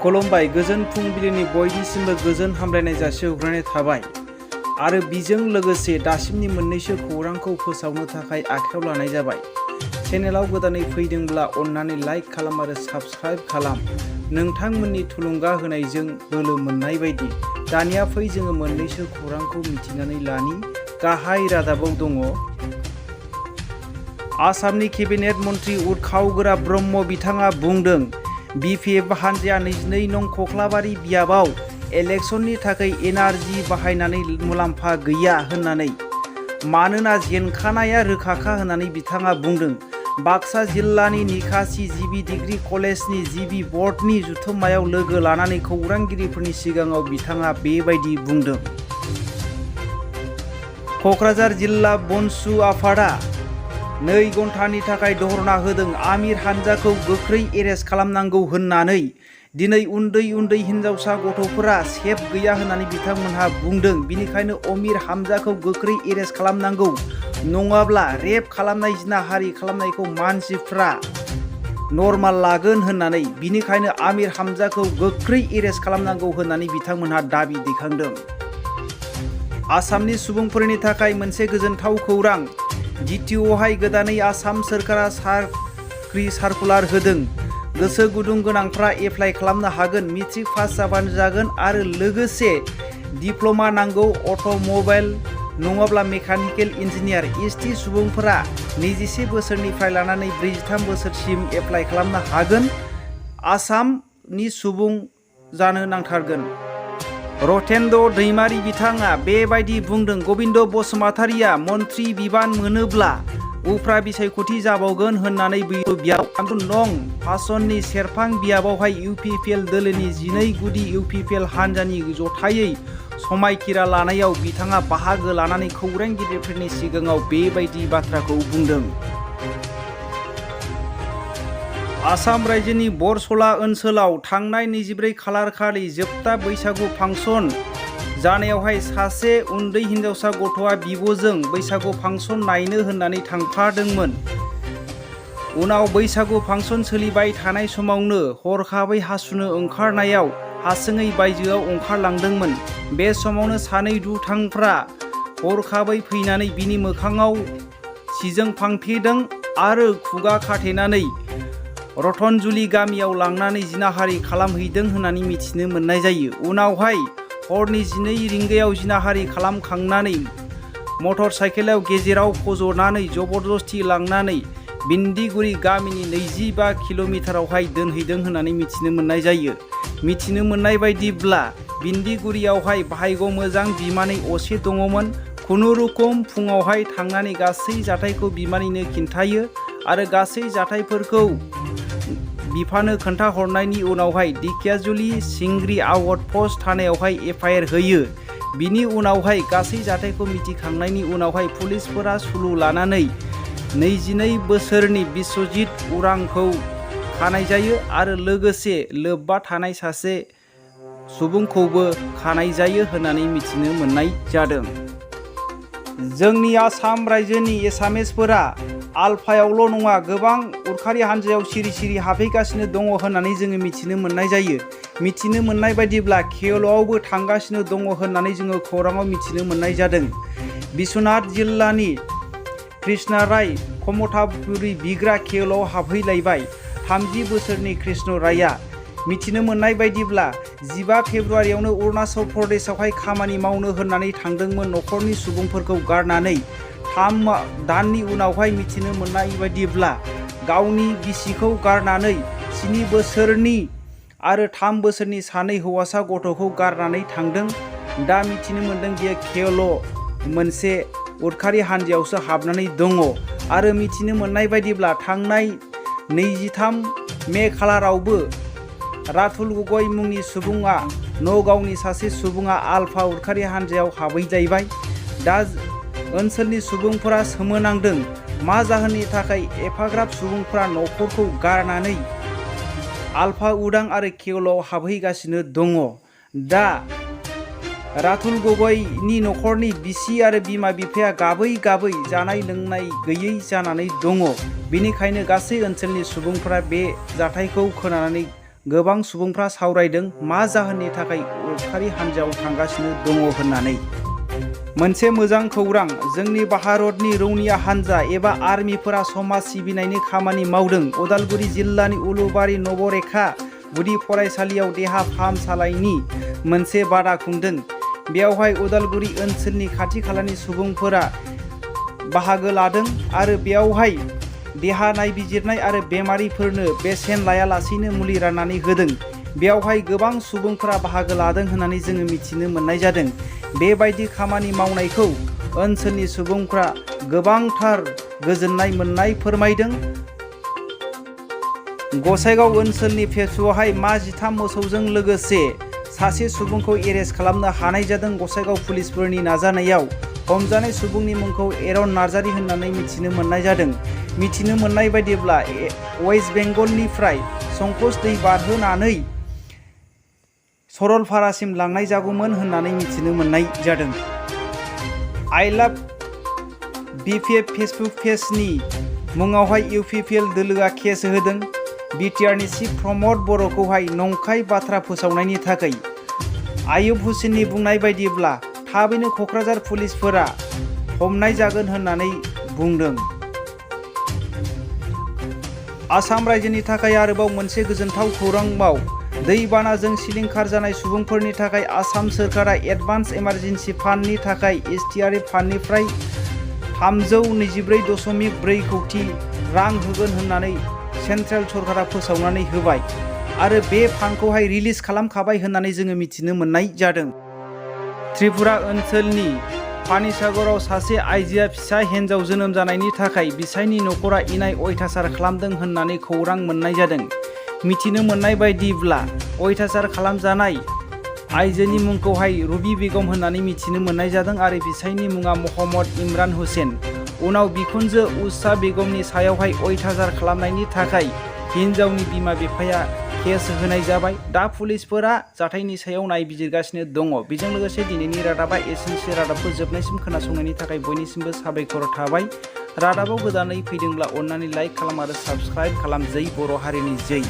खुलुमबाय गोजोन फुंबिलिनि बयनिसिमबो गोजोन हामलायनाय जासिहरनाय थाबाय आरो बिजों लोगोसे दासिमनि मोननैसो खौरांखौ फोसावनो थाखाय आखायाव लानाय जाबाय। चेनेलाव गोदानै फैदोंब्ला अन्नानै लाइक खालाम आरो साबस्क्राइब खालाम। नोंथांमोननि थुलुंगा होनायजों बोलो मोननाय बायदि दानिया फै जोङो मोननैसो खौरांखौ मिथिनानै लानि। गाहाय रादाबाव दङ आसामनि केबिनेट मन्त्रि उरखावगोरा ब्रह्म बिथाङा बुंदों BPF हान्जाया 22 नं खख्लाबारि बियाबाव इलेक्शननि थाखाय एनार्जि बाहायनानै मुलाम्फा गैया होननानै, मानोना जेनखानाया रोखाखा होननानै बिथाङा बुंदों। बाक्सा जिल्लानि निकासि जिबि डिग्री कलेजनि जिबि बर्डनि जथुम्मायाव लोगो लानानै खौरांगिरिफोरनि सिगाङाव बिथाङा बेबायदि बुंदों। क'क्राझार जिल्ला बनसु आफादा 2 घन्टानि थाखाय धरना होदों आमिर हानजाखौ गोख्रै एरेस्ट खालामनांगौ होननानै। दिनै उन्दै उन्दै हिनजावसा गथ'फोरा सेफ गैया होननानै बिथांमोनहा बुंदों। बिनिखायनो अमिर हामजाखौ गोख्रै एरेस्ट खालामनांगौ, नङाब्ला रेप खालामनाय जिनाहारि खालामनायखौ मानसिफ्रा नर्माल लागोन होननानै। बिनिखायनो आमिर हामजाखौ गोख्रै एरेस्ट खालामनांगौ होननानै बिथांमोनहा दाबि दैखांदों। आसामनि सुबुंफोरनि थाखाय मोनसे गोजोनथाव खौरां। DTOहाय गोदानै आसाम सोरखारा साख्रि सार्कुलार होदों। गोसो गुदुं गोनांफ्रा एप्लाइ खालामनो हागोन। मेट्रिक पास जाबानो जागोन आरो लोगोसे डिप्ल'मा नांगौ। अट'मबाइल नङाब्ला मेकानिकेल इन्जिनियार ST सुबुंफोरा 21 बोसोरनिफ्राय लानानै 43 बोसोरसिम एप्लाइ खालामनो हागोन। आसामनि सुबुं जानो नांथारगोन। रतेन्द्र दैमारि बिथाङा बेबायदि बुंदों। गबिन्द बसुमतारीया मन्त्रि बिबान मोनोब्ला upra बिसायखति जाबावगोन होननानै बियाव 3 नं फासननि सेरफां बियाबावहाय UPPL दोलोनि 12 गुदि UPPL हान्जानि जथायै समायखिरा लानायाव बिथाङा बाहागो लानानै खौरांगिरिफोरनि सिगाङाव बेबायदि बाथ्राखौ बुंदों। आसाम रायजोनि बरसला ओनसोलाव थांनाय 24 खालार खालि जोबथा बैसागु फांसन जानायावहाय सासे उन्दै हिनजावसा गथ'आ बिब'जों बैसागु फांसन नायनो होननानै थांफादोंमोन। उनाव बैसागु फांसन सोलिबाय थानाय समावनो हरखाबै हासुनो ओंखारनायाव हारसिङै बायजोआव ओंखारलांदोंमोन। बे समावनो सानै दुथांफ्रा हरखाबै फैनानै बिनि मोखाङाव सिजों फांथेदों आरो खुगा खाथेनानै रतनजुलि गामियाव लांनानै जिनाहारि खालामहैदों होननानै मिथिनो मोननाय जायो। उनावहाय हरनि 12 रिंगायाव जिनाहारि खालामखांनानै मटर साइकेलाव गेजेराव फज'नानै जबरदस्ति लांनानै बिन्दिगुरि गामिनि 25 किल'मिटारावहाय दोनहैदों होननानै मिथिनो मोननाय जायो। मिथिनो मोननाय बायदिब्ला बिन्दिगुरियावहाय भाग्य मोजां बिमानै असे दङमोन। खुनुरुखुम फुङावहाय थांनानै गासै जाथायखौ बिमानैनो खिन्थायो आरो गासै जाथायफोरखौ बिफानो खोन्थाहरनायनि उनावहाय दिखियाजुलि सिंग्रि आउट पस्ट थानायावहाय FIR होयो। बिनि उनावहाय गासै जाथायखौ मिथिखांनायनि उनावहाय पुलिसफोरा सुलु लानानै 22 बोसोरनि बिस्वजित उरांखौ खानाय जायो आरो लोगोसे लोब्बा थानाय सासे सुबुंखौबो खानाय जायो होननानै मिथिनो मोननाय जादों। जोंनि आसाम रायजोनि एसामिसफोरा आलफायावल' नङा गोबां उरखारि हान्जायाव सिरि सिरि हाबहैगासिनो दङ होननानै जोङो मिथिनो मोननाय जायो। मिथिनो मोननाय बायदिब्ला केवलआवबो थांगासिनो दङ होननानै जोङो खौराङाव मिथिनो मोननाय जादों। बिश्वनाथ जिल्लानि कृष्णराय कमथापुरी बिग्रा केवलआव हाबहैलायबाय 30 बोसोरनि कृष्ण रायआ। मिथिनो मोननाय बायदिब्ला 15 फेब्रुवारियावनो अरुणाचल प्रदेशआवहाय खामानि मावनो होननानै थांदोंमोन न'खरनि सुबुंफोरखौ गारनानै। 3 दाननि उनावहाय मिथिनो मोननाय बायदिब्ला गावनि बिसिखौ गारनानै 7 बोसोरनि आरो 3 बोसोरनि सानै हौवासा गथ'खौ गारनानै थांदों। दा मिथिनो मोनदों बियो केवल मोनसे उरखारि हान्जायावसो हाबनानै दङ आरो मिथिनो मोननाय बायदिब्ला थांनाय 23 मे खालारावबो रातुल गगৈ मुंनि सुबुङा नगावनि सासे सुबुङा आलफा उरखारि हान्जायाव हाबहैलायबाय। दा ओनसोलनि सुबुंफोरा सोमोनांदों मा जाहोननि थाखाय एफाग्राब सुबुंफोरा न'खरखौ गारनानै आलफा उदां आरो केवलआव हाबहैगासिनो दङ। दा रातुल गगैनि न'खरनि बिसि आरो बिमा बिफाया गाबै गाबै जानाय लोंनाय गैयै जानानै दङ। बेनिखायनो गासै ओनसोलनि सुबुंफोरा बे जाथायखौ खोनानानै गोबां सुबुंफ्रा सावरायदों मा जाहोननि थाखाय उदखारि हान्जायाव थांगासिनो दङ होननानै। मोनसे मोजां खौरां, जोंनि भारतनि रौनिया हान्जा एबा आर्मिफोरा समाज सिबिनायनि खामानि मावदों। उदालगुरि जिल्लानि उलुबारि नबरेखा गुदि फरायसालियाव देहा फाहामसालिनि मोनसे बादा खुंदों। बेयावहाय उदालगुरि ओनसोलनि खाथि खालानि सुबुंफोरा बाहागो लादों आरो बेयावहाय देहा नायबिजिरनाय आरो बेमारिफोरनो बेसेन लायालासेनो मुलि राननानै होदों। बेयावहाय गोबां सुबुंफोरा बाहागो लादों होननानै जोङो मिथिनो मोननाय जादों। बेबायदि खामानि मावनायखौ ओनसोलनि सुबुंफ्रा गोबांथार गोजोननाय मोननाय फोरमायदों। गसाइगाव ओनसोलनि फेबसुआवहाय मा 13 मोसौजों लोगोसे सासे सुबुंखौ एरेस्ट खालामनो हानाय जादों। गसाइगाव पुलिसफोरनि नाजानायाव हमजानाय सुबुंनि मुंखौ एरन नार्जारी होननानै मिथिनो मोननाय जादों। मिथिनो मोननाय बायदिब्ला वेस्ट बेंगलनिफ्राय संकस दै बारहोनानै सरलपारासिम लांनाय जागौमोन होननानै मिथिनो मोननाय जादों। आइ लाभ BPF फेसबुक पेजनि मुङावहाय UPPL दोलोआ केस होदों। बिटिआरनि चिफ प्रमद बर'खौहाय नंखाय बाथ्रा फोसावनायनि थाखाय। आयुब हुसेननि बुंनाय बायदिब्ला थाबैनो क'क्राझार पुलिसफोरा हमनाय जागोन होननानै बुंदों। आसाम रायजोनि थाखाय आरोबाव मोनसे गोजोनथाव खौरांबाव, दैबानाजों सिलिंखार जानाय सुबुंफोरनि थाखाय आसाम सोरखारा एडभान्स इमारजेन्सि फान्डनि थाखाय STRF फान्डनिफ्राय 324.4 कौटि रां होगोन होननानै सेन्ट्रेल सरकारा फोसावनानै होबाय आरो बे फान्डखौहाय रिलिज खालामखाबाय होननानै जोङो मिथिनो मोननाय जादों। त्रिपुरा ओनसोलनि पानिसागराव सासे आइजोआ फिसा हिन्जाव जोनोम जानायनि थाखाय बिसायनि नखरा इनाय अयथासार खालामदों होननानै खौरां मोननाय जादों। मिथिनो मोननाय बायदिब्ला अयथासार खालामजानाय आइजोनि मुंखौहाय रुबि बेगम होननानै मिथिनो मोननाय जादों आरो बिसायनि मुङा महम्मद इमरान हुसेन। उनाव बिखुनजो उषा बेगमनि सायावहाय अयथासार खालामनायनि थाखाय हिन्जावनि बिमा बिफाया केस होनाय जाबाय। दा पुलिसफोरा जाथायनि सायाव नायबिजिरगासिनो दङ। बेजों लोगोसे दिनैनि रादाबा एसेनोसै। रादाबखौ जोबनायसिम खोनासंनायनि थाखाय बयनिसिमबो साबायखर थाबाय। रादाबाव गोदानै फैदोंब्ला अन्नानै लाइक खालाम आरो साबस्क्राइब खालाम। जै बर' हारिनि जै।